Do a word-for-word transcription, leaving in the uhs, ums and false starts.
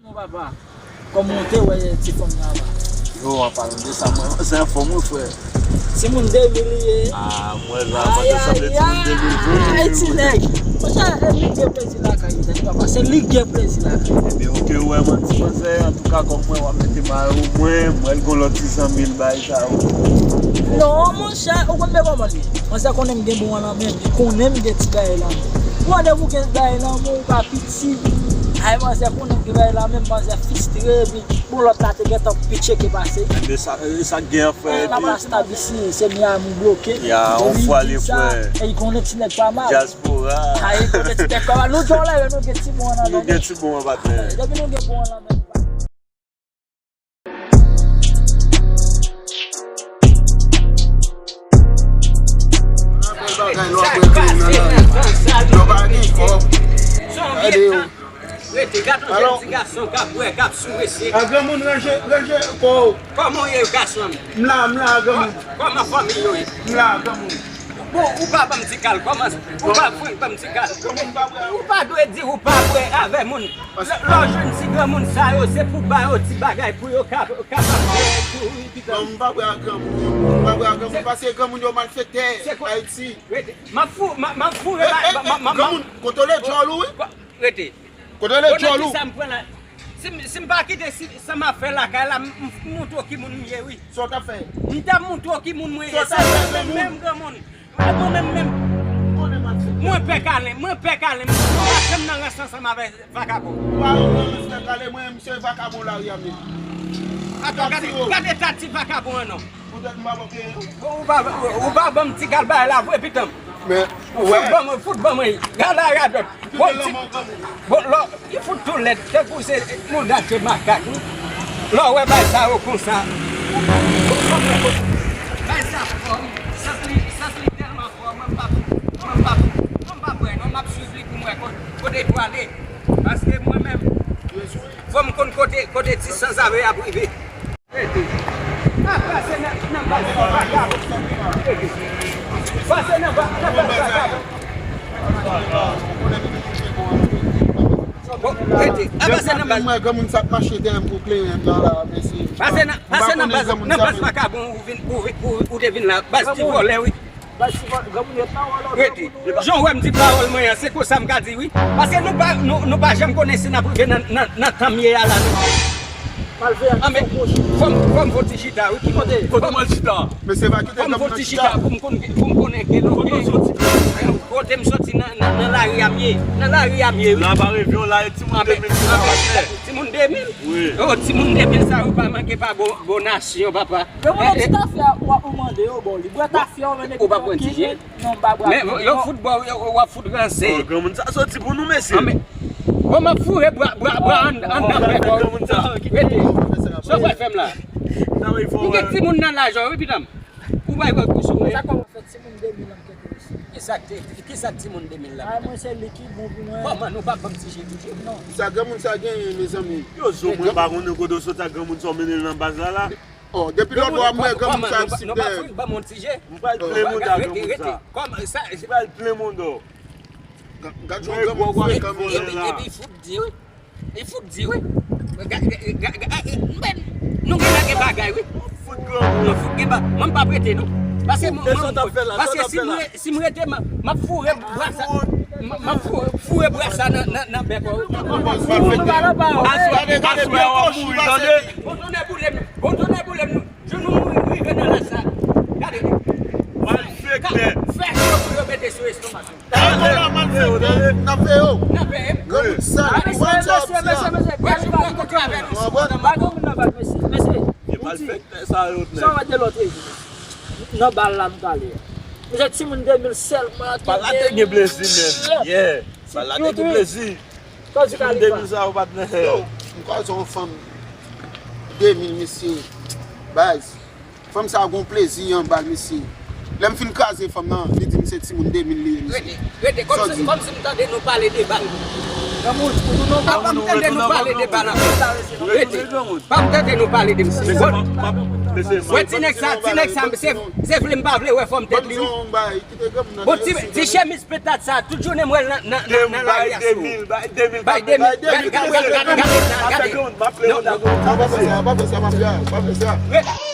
Mon papa, kòman w te wè ti fanm nan la? Yo, an palan de sa, mwen, se anfòm wi, frè. Timoun de mil li ye. Ah, mwen la, mwen te sanble timoun de mil vre. Ay, ti nèg. Monchè, e li gen plezi lakay li, tande papa, se li gen plezi lakay. Ebyen, ok, ou wè, mwen, ti manzè, antouka, kòm mwen, w ap mete mayo mwen, mwen, l gon lòt ti zanmi l bay sa yo. Non, monchè, ou konn de kòman li ye. Manzè konnen m gen bon an nan men m, li konnen m gen ti bagay lan men. Ou wè, depi w gen bagay lan men w, ou pa piti. Ay, manzè konnen m gen bagay lan men m, manzè fistre, epi bon, lòt la te gentan pitche ke pase. Men sa, e sa k gen an, frè, epi la plas tab isi, se Miami bloke. Ya, on fwa li, frè. E li konnen ti nèg pa mal. Dyaspora. Ay, li konnen ti nèg pa mal. Nou djòlè, nou gen ti bon an nan men. Nou gen ti bon an, patnè. Depi nou gen bon an nan men. Bagay lòt regle nan lari. Yo pa gen kòb. Gade yo. Rete, gad yon jèn ti gason k ap bwè, k ap sou mesye. A granmoun ranje, ranje kò w. Kòman w ye, gason? M la, m la, granmoun. Kòman fanmi yo ye? M la, granmoun. Bon, ou pa ban m ti kal, kòman, ou pa fwenk ban m ti kal. Ou pa dwe di ou pa bwè avè moun. Lè, lè w jwenn ti granmoun sa yo, se pou ba yo ti bagay pou yo ka, kapab bwè tou, wi, pitit. Non, m pa bwè ak granmoun. M pa bwè ak granmoun, paske granmoun yo malfektè Ayiti. Rete. M ap fou, m ap, m ap foure ba, m ap, m ap, m ap. Granmoun, kontwole djòl ou, wi. Rete. Kontwole djòl ou. Kisa m pran la? Si m, si m pa kite, si, sa m ap fè lakay la, m, m, m montre w ki moun m ye, wi. Sa w t ap fè? M t ap montre w ki moun mwen ye. Sa w t ap fè, granmoun? Menm granmoun. Mwen menm, menm. Mwen pè Kalen, mwen pè Kalen. Mwen pa janm nan rans ansanm avè vakabon. Ou pa yon gran rans pè Kalen, mwen, m se vakabon lari a menm. Atò, gade, gade eta ti vakabon an non. Poutèt m pa manke. Ou pa, ou pa ban m ti kal bagay la vre, pitan m. Men, ou wè. Fout ban mwen, fout ban mwen. Gade la radòt. Bon, ti, bon, lò, li fout tou lèd, tankou se mouda ke makak, wi. Lè w wè bagay sa yo konsa. Bon, bon, bon, bon. Bagay sa fò, wi. Sans li, sans li tèlman fò, mwen m p ap, mwen m p ap, mwen m p ap wè, non, m ap swiv li pou m wè kote, kote l prale. Paske mwen menm, fò m konn kote, kote ti sanzave ap rive. Rete. Ap pase nan, nan baz vakabon. Rete. Pase nan ba-, nan baz vakabon. Bon, rete. Ap pase nan baz. Mwen, granmoun sa ap mache dèyè m pou kleren nan la, mesye. Pase nan, pase nan baz, nan baz vakabon ou vin, ou vin, ou, ou te vin la. Baz ti vòlè, wi. Rete. Jan w wè m di pawòl mwen an, se konsa m ka di wi. Paske nou pa, nou, nou pa janm konnen si n ap rive nan, nan, nan tan m ye a la, non. Anben, fò m, fò m fè yon ti chita, wi. Ki kote? Kote mwen chita? Mesye, pa kite granmoun nan chita. Fò m fè yon ti chita pou m konn, pou m konnen ki kote. Kote m soti nan, nan, nan lari a m ye. Nan lari a m ye, wi. La pa revyon la, e timoun de mil ki la, pastè. Timoun de mil? Wi. Oh, timoun de mil sa yo pa manke pa bon, bon nasyon, papa. Granmoun, ti tafya w ap mande yo ba w li. Bwè tafya w vin epi tranke. Ou pa pran ti je? Non, m pa bwè. Men yo fout bò, w ap fout ranse. Oh, granmoun sa soti pou nou, mesye. Bon, m ap foure bwa, bwa, bwa anndan bèk ou. Rete. Sa w pral fè m la? M gen timoun nan laj ou, wi, pitan m. Ou bay wè kou sou mwen. Sa kòman fè timoun de mil la m kete mesye? Kisa k te, kisa k timoun de mil la? Ay, mwen se li ki bon pou mwen. Kòman nou pa ban m ti je tou? Non. Sa granmoun sa genyen, mezanmi? Yo zo, mwen pa konnen kote w soti ak granmoun sa w mennen l nan baz la la. Oh, depi lòt bò a m wè granmoun sa ap sipè. M pral plen mouda granmoun sa. M pral plen mouda w. Gad jan granmoun frekan, mesye. Epi, epi fout di wi. Li fout di wi. Nou gen lè gen bagay wi. Nou fout gen bagay. Mwen m p ap rete non. Paske mwen, paske si mwen Si m rete, m ap, m ap foure bwa sa. M ap foure, foure bwa sa nan, nan, nan bèk ou. Aswè, aswè, w ap mouri, tande. Bon tonnè boule m, bon tonnè boule m. Jou nou mouri, rive nan laj sa. Gade. Malfektè. Fè cho pou yo mete sou estomak ou. N ap veye w. N ap veye w. Granmoun sal, ou pa di w ap di a. Wè, jou mwen kontre avè nou. Ou konprann? Mesye, mesye. Malfektè sa yo t nèg. Sa w wè de lòt rezo. Nan bal la nou t ale a. Mesye, timoun de mil sèlman ki te gen plezi menm. Yeah. Bal la te gen plezi. Timoun de mil sa yo pa t nan. Yo, m kwaze yon fanm de mil, mesye. Baz. Fanm sa gon plezi an bal, mesye. Lè m fin kraze fanm nan, li di m se timoun de mil li ye, mesye. Rete, rete, kòmsi, kòmsi m tande nou pale de bal. Pa, pa m tande nou pale de bal ankò. Rete. Pa m tande nou pale de misye. Wè ti nèg sa, ti nèg sa, se, se vle m pa vle wè fòm tèt li wi. Bon, ti, ti chemiz petat sa, tout jounen m wè l nan, nan, nan, nan lari a sou. Bay de mil, gade, gade, gade, gade, gade. Non, non. Pa fè sa, pa fè sa, mafya, pa fè sa.